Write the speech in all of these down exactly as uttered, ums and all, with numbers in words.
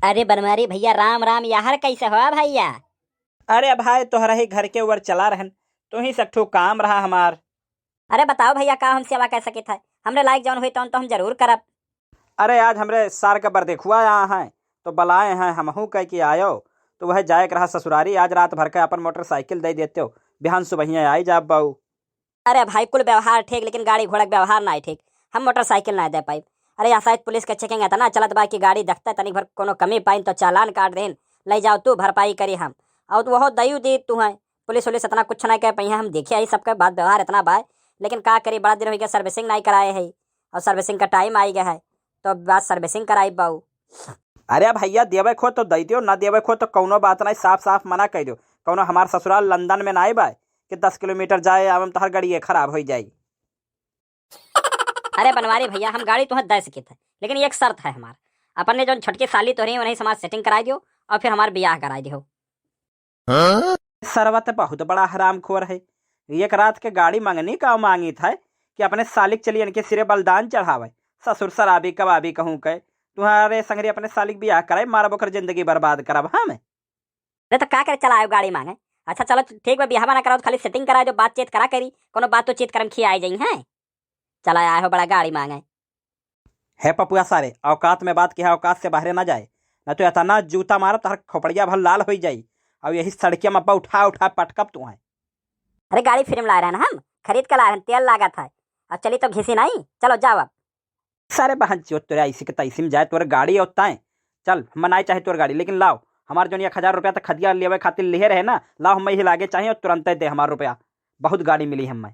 अरे बनवारी भइया, राम राम, याहर कैसे हो भइया? अरे भाई, तोहरा ही घर के ऊपर चला रहन, तू ही से एक ठो काम रहा हमार। अरे बताओ भइया, का हम सेवा कर सकित है? हमरे लायक जौन हुई तौन तो हम जरूर करब। अरे आज हमरे सार का बरदेखुआ आया है, तो बलाए हैं, हमहू कह के आयो, तो वह जाए के रहा ससुरारी, आज रात भर का अपन मोटरसाइकिल दे देते हो, बिहान सुबहिया आई जाब बाऊ। अरे भाई, कुल व्यवहार ठीक, लेकिन गाड़ी घोड़ा के व्यवहार नाई ठीक। हम मोटरसाइकिल नाई दे पाइब। अरे, या शायद पुलिस के checking इतना चलत बा कि गाड़ी देखते तनिक भर कोनो कमी पाइन तो चालान काट देन, ले जाओ तू, भरपाई करी हम। और वहो दयू दी तू है, पुलिस उलिस इतना कुछ नाई कह पाई है। हम देखे आई सबके बात व्यवहार इतना बा, लेकिन का करी, बड़ा दिन हो गया, servicing नाई कराए है और servicing का time आई गया है, तो अब बात servicing कराई बाऊ। अरे भइया, देवे खो तो दे दियो, ना देवे खो तो कौनो बात नाई, साफ साफ मना कर दियो। कौनो हमार ससुराल लंदन में नाई बा कि दस किलोमीटर जाए आवे में तोहर गाड़ी खराब हो जाई। अरे बनवारी भइया, हम गाड़ी तुहें दे सकित है, लेकिन एक शर्त है हमार। अपने जौन छोटकी साली तोहरी, उन्हीं से हमार setting कराई दियो और फिर हमार बियाह कराई दियो। सरवा त बहुत बड़ा हरामखोर है। एक रात के गाड़ी मंगनी का मांगित है कि अपने सालिक चली इनके सिरे बलिदान चढ़ावे। ससुर शराबी कबाबी कहूँ के। तुम्हारे संगरी अपने सालिक बियाह कराए, मारब ओकर जिंदगी बर्बाद करब हम। अरे तो का करे चला आयो गाड़ी मांगे? अच्छा चलो ठीक बा, बियाह ना कराओ तो खाली setting करा दो, बातचीत करा करी, कोनो बात तो चीत करम खियाए जाई हैं। चला आए हो बड़ा गाड़ी मांगे। हे पपुआ सारे, औकात में बात किया, औकात से बाहरे ना जाए, ना तो इतना जूता मारब तहर खोपड़िया भर लाल हो जाई। और यही सड़किया में अब्बा उठा उठा पटकब तू है। अरे गाड़ी free में लाए रहन हम, खरीद के लाए रहन, तेल लागत है। अब चली तो घिसी नहीं, चलो जाओ अब। सारे बहन चोद तोरे ऐसी के तैसी में जाए तोरे गाड़ी और ताए। चल, हम नाई चाहे तोर गाड़ी, लेकिन लाओ हमार जौन एक हजार रुपया तक खदिया लेवे खातिर लिहे रहे ना, लाओ हम ही लागे चाहे और तुरंते दे हमार रुपया। बहुत गाड़ी मिली हमें।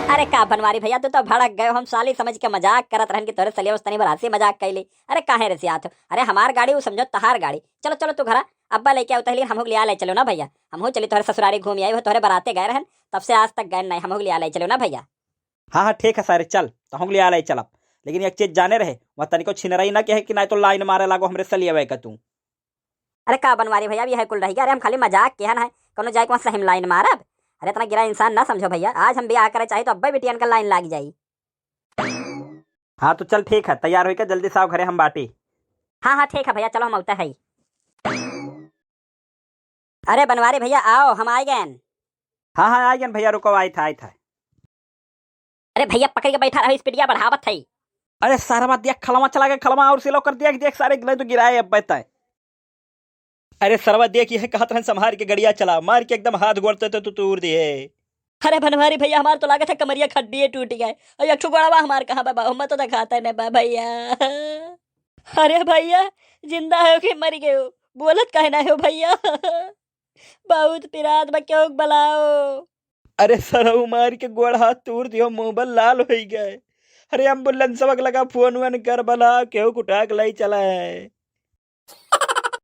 अरे का बनवारी भइया, तू तो भड़क गयो। हम साली समझ के मजाक करत रहन कि तोरे सलिया उस तनी भर हंसी मजाक कैली। अरे काहे रिसियात हो? अरे हमार गाड़ी, वो समझो तहार गाड़ी। चलो चलो तू घरा, अब्बा लेके आओ तहली, हमहू के लिया ले चलो ना भइया। हमहू चली तोहरे ससुरारी घूम आई, वो तोहरे बराते गए रहन, तब से आज तक गए नहीं, हमहू के लिया ले चलो ना भइया। हाँ हाँ ठीक है सारे, चल तहूँ के लिया ले चलब, लेकिन एक चीज जाने रहे, वहाँ तनिको छिनरई ना कहे कि नाई तो लाइन मारे लागो हमरे सलिया का तू। अरे का बनवारी भइया, अब यह कुल रह गया। अरे हम खाली मजाक किहन है, कोनो जाए के वहाँ सही में लाइन मारब? अरे इतना गिरा इंसान ना समझो भइया, आज हम बियाह करे चाही तो अब्बे बिटियन का लाइन लाग जाई। हाँ तो चल ठीक है, तैयार होइके जल्दी से आओ घरे, हम बाटी। हाँ हाँ ठीक है भइया, चलो हम औते है। अरे बनवारी भइया आओ, हम आइ गएन। हाँ हाँ आइ गएन भइया, रुको, आइत है, आइत है। अरे भइया पकड़ के बैठा रहो, स्पीडिया बढ़ावत है। अरे सरवा देख खलवा चला गए, खलवा और स्लो कर, देख देख सारे, नहीं तो गिराए अब बैठा है। अरे सरवा देख, यह कहत रहन संभार के गड़िया चला, मार के एकदम हाथ गोड़ ते तो तू तूर दिए। अरे बनवारी भइया, हमार तो लागत है कमरिया खड्डिये टूट गए। और एक ठो गोड़वा हमार कहाँ बा? बाबू, मैं तो दिखाता है ना बा भइया। अरे भइया, जिंदा हो कि मर गए हो? बोलत काहे ना हो भइया? बहुत पिरात बा, केहू के बुलाओ। अरे सरऊ मार के गोड़ हाथ तूर दियो, मुंह बल लाल होई गए। अरे एम्बुलेंसवा के लगा फोन वोन कर, बुला केहू कुटाक लाई चला है।